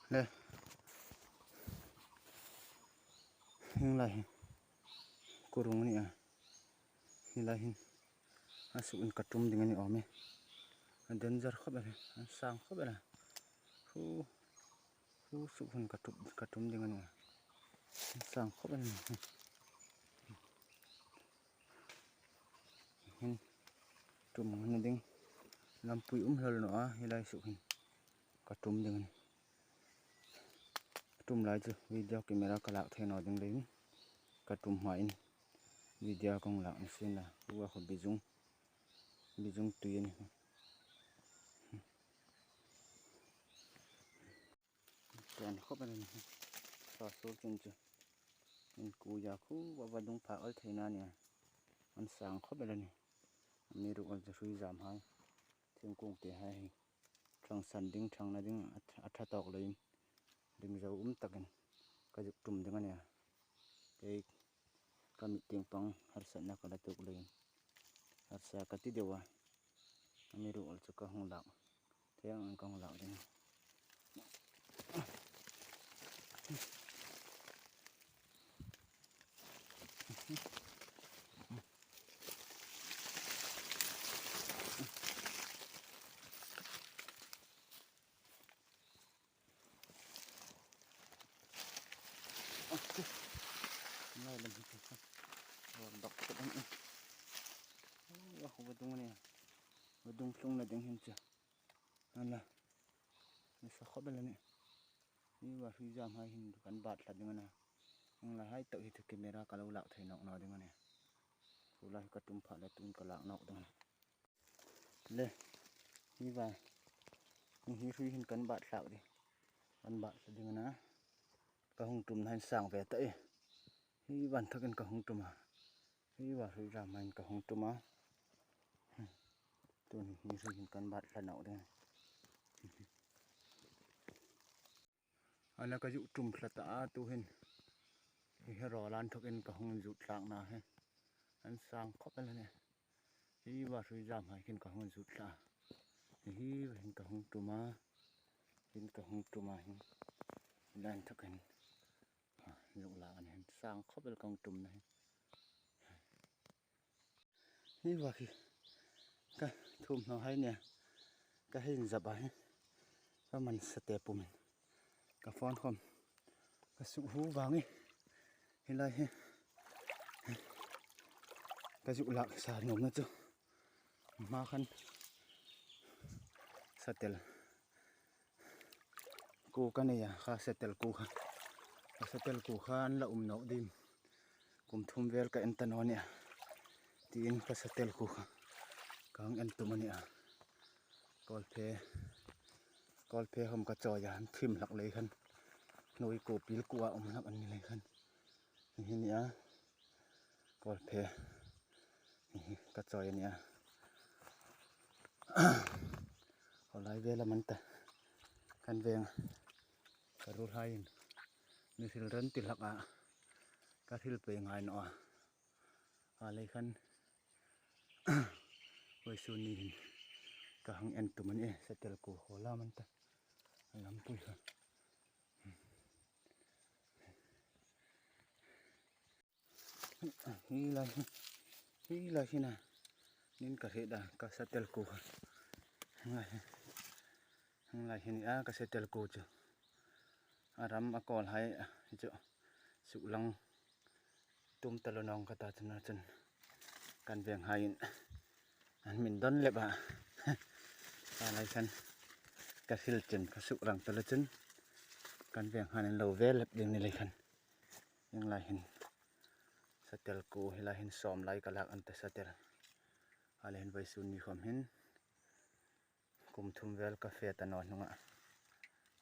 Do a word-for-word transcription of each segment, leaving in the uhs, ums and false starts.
Le. Hieng lai hi kurung a nih a. Hi lai hin a suk in ka tum ding a ni awm e. A danger khawp el, a sang khawp el a. Hu, hu suk hun ka tum, ka tum ding a ni a. A sang khawp el a ni. Hin tum a ni ding. Lampui um hlawl naw a, hi lai suk hin ka tum ding a ni. Tum lai chu video camera ka lak thei naw ding leiin ka tum hmain video kong lak ni sien la. Ua khaw bizung, bizung tui a ni. Tan khawp a ni. Sa sur chun chu in ku ya khu va va dung pha al thei na ni a. An sang khawp a ni. Amiruokchu hrui zam hai, thingkung te hai hi thang san ding, thang na ding a ṭha, a ṭha tawk leiin ring zo um takin ka zuk tum ding a nih a. Kei ka mit tieng pang harsatna ka la tuok leiin harsa ka ti deu a. Amiruokchu ka hung lak, thei ang ka hung lak ding. Ngai lam hi chu. Dak dak. Ua, hu va dung a nih. Va dung tlung na ding hin chu. An la. Ni sa khawp el a nih. Hi va hrui zam hai hin kan bat tlat ding a na. Ang la hai tak hi chu camera ka lo lak thei nawk naw ding a nih. Chu lai ka tum pha le tun ka lak nawk ding a nih. Le, hi va, hi hrui hin kan bat tlat ding. Kan bat tlat ding a na. Ka hung tum na hin sang ve ta e. Hi van thakin ka hung tum a. Hi va hrui zam hai hin ka hung tum a. Tun hi hrui hin kan bat tlat nawk ding. Ana ka zuk tum tlat a, tu hin hi he rawl an thakin ka hung zuk tlat na hi. An sang khawp el a nih. Hi va hrui zam hai hin ka hung zuk tlat. Hi va hin ka hung tum a. Hin ka hung tum a hin. Lan thakin. Ha, zuk la an hin sang khawp el ka hung tum na hi. Hi va hi ka thum naw hai nia. Ka hin zap a hi. Ka man sa te pumin. Ka phone khom. Ka suk hu vang hi. Hi lai hi. Ka zuk lak sa nuom na chu. Hma khan satel ku ka nei a, ka satel ku kha. Ka satel ku kha an la um nawk dim. Kum thum vel ka en ta naw nia. Tiin ka satel ku kha ka hang en tum a nih a. Kawlphe, kawlphe khom ka chawi a, an thim hlak lei khan. Hnuoi ku pil ku a um hlak an ni lei khan. Hi nia. Kawlphe. Hi ka chawi a nia. Khaw lai vel a man ta. Kan veng. Ka ruolhai in mi hril ran ti hlak a. Ka hril pei ngai naw a. A lei khan. Vawisun ni hin ka hang en tum a nih e, satel ku khaw la man ta. A lampui kha. Hi lai, hi lai hi na. Nin ka hre da, ka satel ku kha. Hi lai hi. Hi lai hi nia, ka satel ku chu. A ram a kawlhai, hi chu. Suk lang. Tum ta lo nawng ka ta chun a chun. Kan venghai in. An min don lep a. A lai khan. Ka hril chun, ka suk rang ta lo chun. Kan venghai in lo ve lep ding ni lei khan. Hieng lai hin satel ku hi lai hin sawm lai ka lak an ta satel. A lai hin vawisun ni khom hin kum thum vel ka fe ta naw hnunga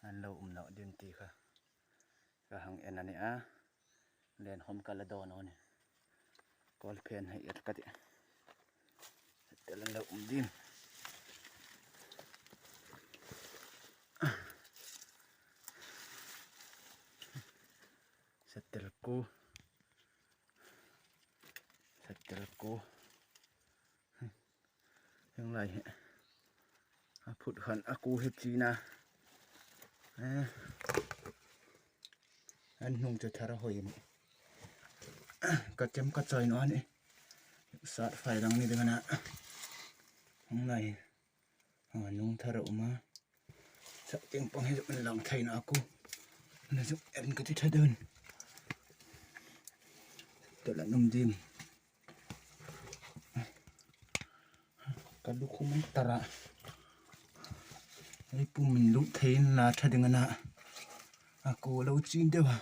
an lo um nawk dim ti kha ka hang en a nih a. Len khom ka la dawn naw nih. Kawlphe an hei er ka tih. Satel an lo um dim. Satel ku. Satel ku. Hieng lai hi. A phut khan a ku hi china. Eh. An hnung chu thar a hoi em. Ka chem ka chawi naw a nih. Sat fai lang ni ding a na. Hung lai. A nung thar a um a. Sa tieng pang hi zuk inlang thei naw a ku. Na zuk en ka ti ṭha deuin. Tela num dim. Ka lukhum an tar a. Ei pum min lut thei inla ṭha ding a na. A ku lo chin deu a.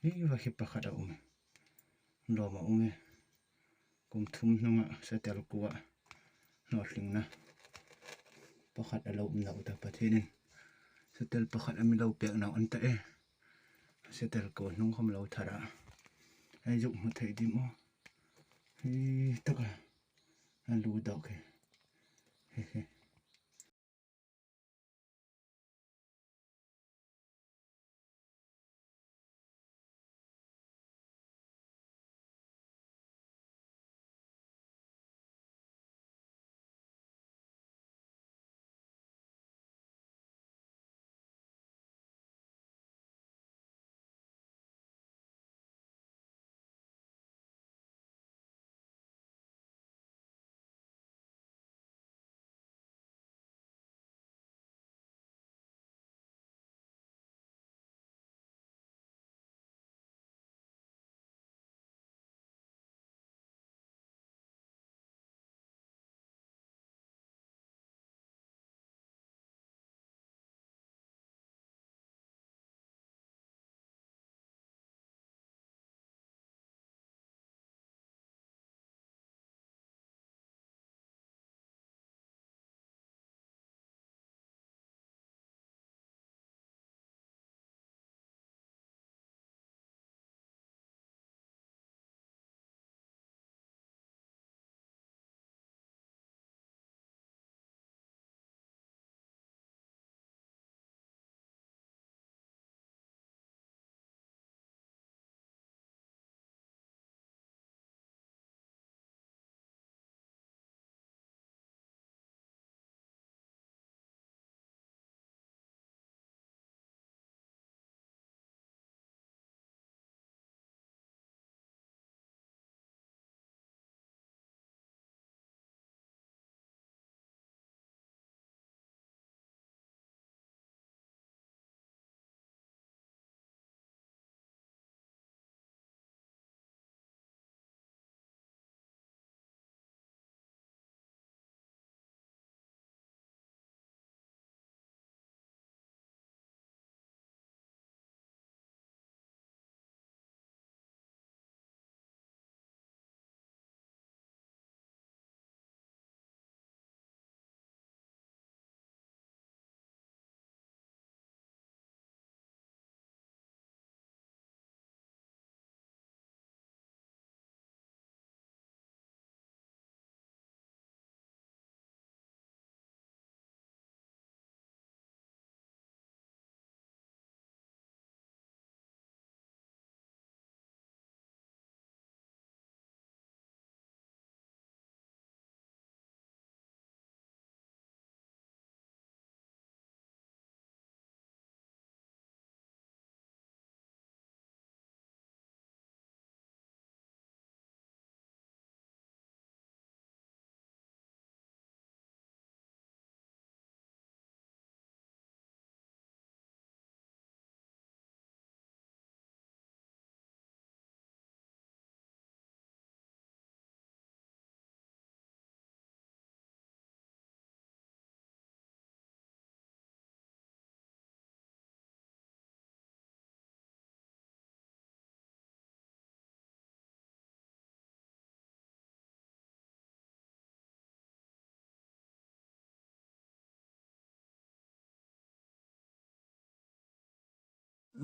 Hi va hi pakhat a um. Lawm a um e. Kum thum hnunga satel kuoa hnawtlingna pakhat a lo um lo ta, Pathienin satel pakhat a mi lo pek naw an ta e. Satel kuo hnung khom lo thar a. Ei zuk hmu thei dim aw. Hi taka a lu dawk e. He he.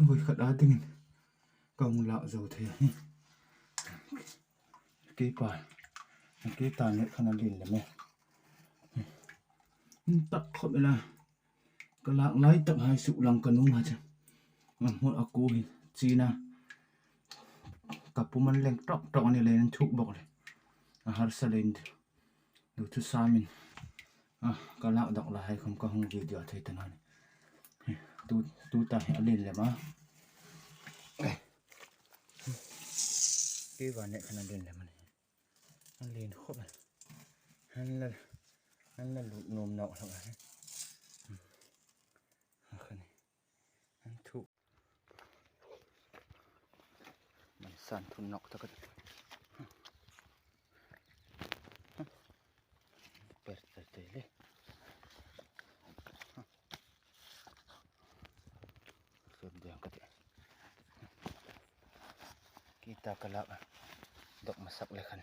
Voi khat a dingin ka hung lak zo thei a nih. Kei pa, kei ta nih khan a lien lem e. Tak khawp el a. Lak lai tak hai suk lang ka nuom a chu. A hmur a ku hi china. Ka pum an leng ṭawk ṭawk a ni leiin an thuk bawk le. A harsa leiin. Duthusam in. A, ka lak dawk lai hai khom ka hung video thei ta naw ni. Tu, tuta hi a lien lem a. Kei va ne khan a lien lem a ni. A lien khop a. An la, an la lut nuom nawk hlak a. A kha ni. An thuk. Man san thun nawk tak a. Per ter te le. Sep diang ka ti. Kita ka lak dawk masak le khan.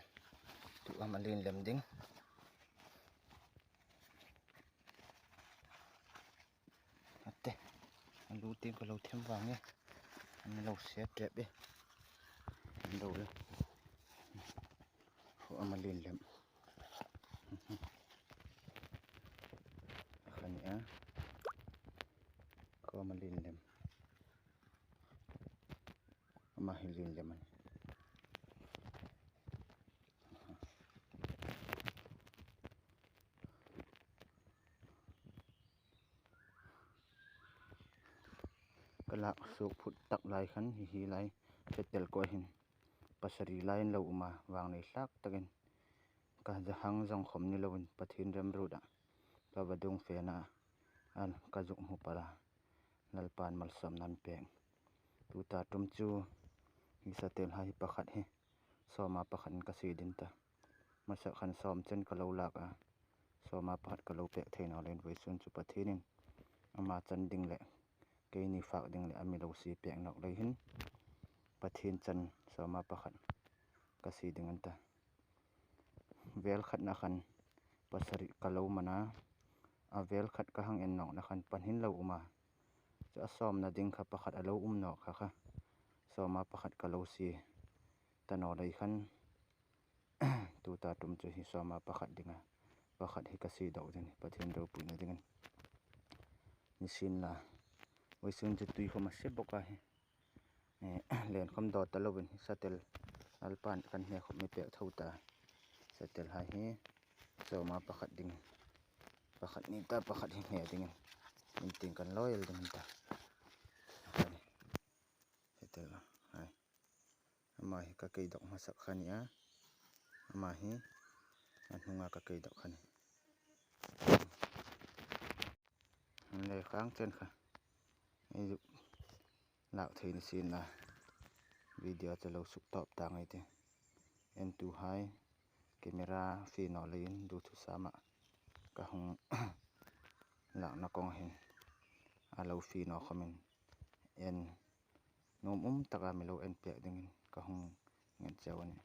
Tu am a lien lem ding. Ate. An lu ting ka lo them vang e. An lo se trep e. An lo le. Ho am a lien lem. A kha ni a. Ko am a lien lem. Ama hi lien lem a ni. Ka lak suk phut tak lai khan hi hi lai. Setel ko hin. Pasari lai an lo um a, vang nei hlak takin. Ka zahang zawng khom ni loin Pathien remruot a. Ka va dung fena. An ka zuk hmu pal a. Lalpan malsawmna an pek. Tuta ṭum chu hi satel hai pakhat hi. Sawma pakhat in ka sie ding ta. Hmasa khan sawm chen ka lo lak a. Sawma pakhat ka lo pek thei naw leiin vawisun chu Pathienin ama chan ding le keini fak ding le a mi lo sie pek nawk lei hin Pathien chan sawma pakhat ka sie ding an ta. Vel khatna khan pasari ka lo man a. A vel khat ka hang en nawkna khan pahni lo um a. Chu a sawmna ding kha pakhat a lo um nawk kha kha. Sawma pakhat ka lo sie ta naw lei khan. Tuta ṭum chu hi sawma pakhat ding a. Pakhat hi ka sie dawk ding, Pathien ropuina dingin. Ni sien la. Vawisun chu tui khom a se bawk a hi. Eh, len khom daw ta loin hi satel Lalpan kan hne khom mi pek tho ta. Satel hai hi sawma pakhat ding. Pakhat ni ta pakhat hi hne dingin. Min ting kan lo el ding ta. Satel hai. Ama hi ka kei dawk hmasak kha ni a. Ama hi a hnunga ka kei dawk kha ni. An le khang chen kha. Ei zuk lak thei ni sien la. Video chu lo suk tawp ta ngai ti. Entu hai camera fie naw leiin Duthusama ka hung lakna kawng hin a lo fie naw khomin en nuom um taka mi lo en pek dingin ka hung ngen cheu a nih.